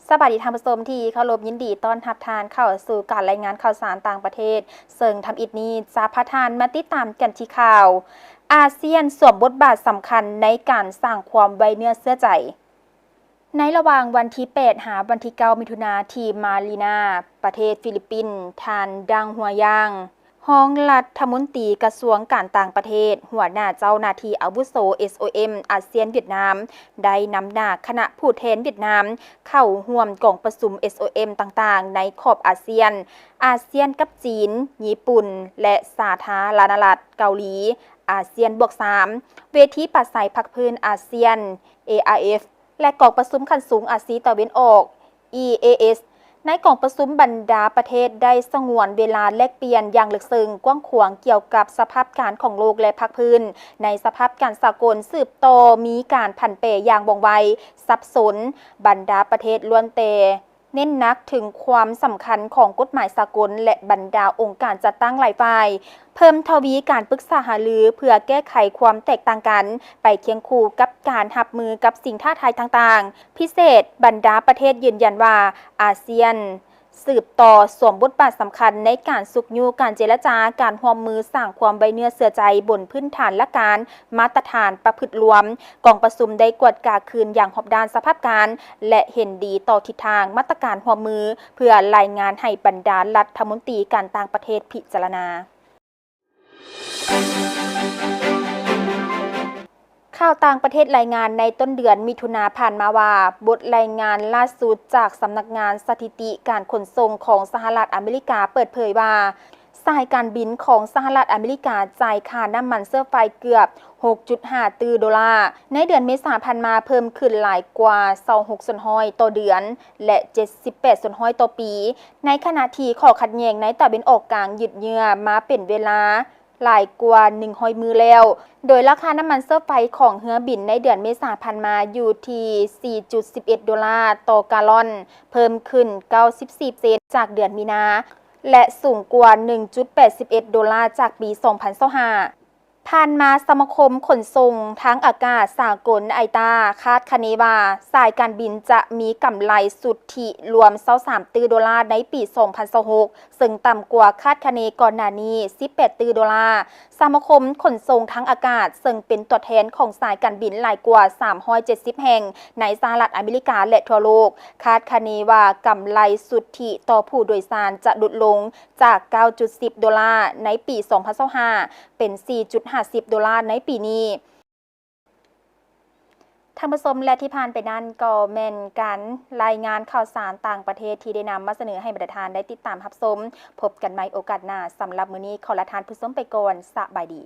ສະບາຍດີທ່ານຜູ້ຊົມທີ່ເຄົາລົບ, ຍິນດີຕ້ອນຮັບທ່ານເຂົ້າສູ່ການລາຍງານຂ່າວສານຕ່າງປະເທດ, ເຊິ່ງທຳອິດນີ້ຈະພາທ່ານມາຕິດຕາມກັນທີ່ຂ່າວ ອາຊຽນສວມບົດບາດສຳຄັນໃນການສ້າງຄວາມໄວ້ເນື້ອເຊື່ອໃຈ. ໃນລະຫວ່າງວັນທີແປດຫາວັນທີເກົ້າມິຖຸນາ ທີ່ມາລີນາ ປະເທດຟີລິບປິນ, ທ່ານ ດັງ ຫົວຢາງ ຮອງລັດຖະມົນຕີກະຊວງການຕ່າງປະເທດ, ຫົວໜ້າເຈົ້າໜ້າທີ່ອາວຸໂສ ເອສໂອເອັມ ອາຊຽນຫວຽດນາມ ໄດ້ນຳໜ້າຄະນະຜູ້ແທນຫວຽດນາມເຂົ້າຮ່ວມກອງປະຊຸມ ເອສໂອເອັມ ຕ່າງໆ ໃນຂອບອາຊຽນ, ອາຊຽນກັບຈີນ, ຍີ່ປຸ່ນ ແລະ ສາທາລະນະລັດເກົາຫຼີ, ອາຊຽນບວກສາມ, ເວທີປາໄສພັກພື້ນອາຊຽນ ເອອາເອັຟ ແລະ ກອງປະຊຸມຂັ້ນສູງອາຊີຕາເວັນອອກ ອີເອເອັສ. ໃນກອງປະຊຸມ, ບັນດາປະເທດໄດ້ສະຫງວນເວລາແລກປ່ຽນຢ່າງເລິກເຊິ່ງກວ້າງຂວາງກ່ຽວກັບສະພາບການຂອງໂລກ ແລະ ພາກພື້ນໃນສະພາບການສາກົນ, ສືບຕໍ່ມີການຜັນແປຢ່າງວ່ອງໄວ, ສັບສົນ. ບັນດາປະເທດລ້ວນແຕ່ເນັ້ນໜັກເຖິງຄວາມສຳຄັນຂອງກົດໝາຍສາກົນ ແລະ ບັນດາອົງການຈັດຕັ້ງຫຼາຍຝ່າຍ ເພີ່ມທະວີການປຶກສາຫາລືເພື່ອແກ້ໄຂຄວາມແຕກຕ່າງກັນ ໄປຄຽງຄູ່ກັບການຮັບມືກັບສິ່ງທ້າທາຍຕ່າງໆ. ພິເສດ, ບັນດາປະເທດຢືນຢັນວ່າ ອາຊຽນສືບຕໍ່ສວມບົດບາດສຳຄັນໃນການຊຸກຍູ້ການເຈລະຈາ, ການຮ່ວມມື, ສ້າງຄວາມໄວ້ເນື້ອເຊື່ອໃຈບົນພື້ນຖານຫຼັກການມາດຕະຖານປະພຶດລວມ. ກອງປະຊຸມໄດ້ກວດກາຄືນຢ່າງຮອບດ້ານສະພາບການ ແລະ ເຫັນດີຕໍ່ທິດທາງມາດຕະການຮ່ວມມື ເພື່ອລາຍງານໃຫ້ບັນດາລັດຖະມົນຕີການຕ່າງປະເທດພິຈາລະນາ. ຂ່າວຕ່າງປະເທດລາຍງານໃນຕົ້ນເດືອນມິຖຸນາຜ່ານມາວ່າ, ບົດລາຍງານລ່າສຸດຈາກສຳນັກງານສະຖິຕິການຂົນສົ່ງຂອງສະຫະລັດອາເມລິກາເປີດເຜີຍວ່າ, ສາຍການບິນຂອງສະຫະລັດອາເມລິກາຈ່າຍຄ່ານ້ຳມັນເຊື້ອໄຟເກືອບຫົກຈຸດຫ້າຕື້ໂດລາ, ໃນເດືອນເມສາຜ່ານມາເພີ່ມຂຶ້ນຫຼາຍກວ່າຊາວຫົກສ່ວນຮ້ອຍຕໍ່ເດືອນ ແລະ ເຈັດສິບແປດສ່ວນຮ້ອຍຕໍ່ປີ, ໃນຂະນະທີ່ຂໍ້ຂັດແຍ່ງໃນຕາເວັນອອກກາງຢືດເຍື້ອມາເປັນເວລາ ຫຼາຍກວ່າໜຶ່ງຮ້ອຍມື້ແລ້ວ, ໂດຍລາຄານ້ຳມັນເຊື້ອໄຟຂອງເຮືອບິນໃນເດືອນເມສາຜ່ານມາຢູ່ທີ່ສີ່ຈຸດສິບເອັດໂດລາຕໍ່ກາລອນ, ເພີ່ມຂຶ້ນເກົ້າສິບສີ່ເຊັນຈາກເດືອນມີນາ ແລະ ສູງກວ່າໜຶ່ງຈຸດແປດສິບເອັດໂດລາຈາກປີສອງພັນຊາວຫ້າ. ຜ່ານມາ, ສະມາຄົມຂົນສົ່ງທາງອາກາດສາກົນ ໄອຕາ ຄາດຄະເນວ່າ ສາຍການບິນຈະມີກຳໄລສຸດທິລວມຊາວສາມຕື້ໂດລາໃນປີສອງພັນຊາວຫົກ ເຊິ່ງຕ່ຳກວ່າຄາດຄະເນກ່ອນໜ້ານີ້ສິບແປດຕື້ໂດລາ. ສະມາຄົມຂົນສົ່ງທາງອາກາດ ເຊິ່ງເປັນຕົວແທນຂອງສາຍການບິນຫຼາຍກວ່າສາມຮ້ອຍເຈັດສິບແຫ່ງໃນສະຫະລັດອາເມລິກາ ແລະ ທົ່ວໂລກ ຄາດຄະເນວ່າກຳໄລສຸດທິຕໍ່ຜູ້ໂດຍສານຈະຫຼຸດລົງຈາກເກົ້າຈຸດສິບໂດລາໃນປີສອງພັນຊາວຫ້າ ເປັນສີ່ຈຸດຫ້າສິບໂດລາໃນປີນີ້. ທ່ານຜູ້ຊົມ ແລະ ທີ່ຜ່ານໄປນັ້ນກໍແມ່ນການລາຍງານຂ່າວສານຕ່າງປະເທດທີ່ໄດ້ນຳມາສະເໜີໃຫ້ບັນດາທ່ານໄດ້ຕິດຕາມຮັບຊົມ. ພົບກັນໃໝ່ໂອກາດໜ້າ. ສຳລັບມື້ນີ້ຂໍລາທ່ານຜູ້ຊົມໄປກ່ອນ. ສະບາຍດີ.